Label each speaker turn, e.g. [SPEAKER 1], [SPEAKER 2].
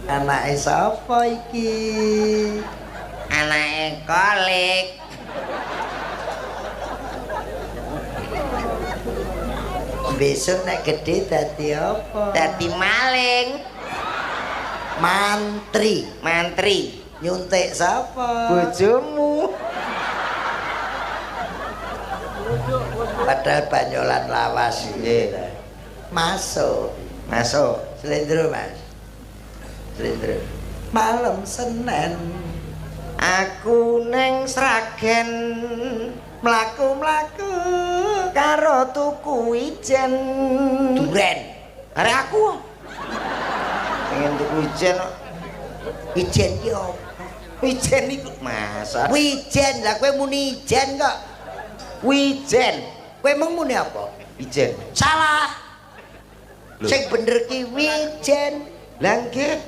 [SPEAKER 1] Anake sapa iki?
[SPEAKER 2] Anake Kolik.
[SPEAKER 1] Besok nek gede dadi apa?
[SPEAKER 2] Dadi maling.
[SPEAKER 1] Mantri.
[SPEAKER 2] Mantri.
[SPEAKER 1] Nyuntik sapa?
[SPEAKER 2] Bojomu.
[SPEAKER 1] Padahal banyolan lawas
[SPEAKER 2] Nggih.
[SPEAKER 1] Masuk.
[SPEAKER 2] Masuk.
[SPEAKER 1] Slendro, Mas. Slendro. Malam Senin
[SPEAKER 2] aku neng Sragen
[SPEAKER 1] mlaku-mlaku
[SPEAKER 2] karo tuku wijen.
[SPEAKER 1] Duren.
[SPEAKER 2] Arek aku pengen tuku wijen.
[SPEAKER 1] Wijen ki opo?
[SPEAKER 2] Wijen iku Mas.
[SPEAKER 1] Wijen. Lah kowe muni ijen kok.
[SPEAKER 2] Wijen.
[SPEAKER 1] Kowe mung muni apa?
[SPEAKER 2] Wijen.
[SPEAKER 1] Salah. Sing bener ki wijen.
[SPEAKER 2] Lah nggih.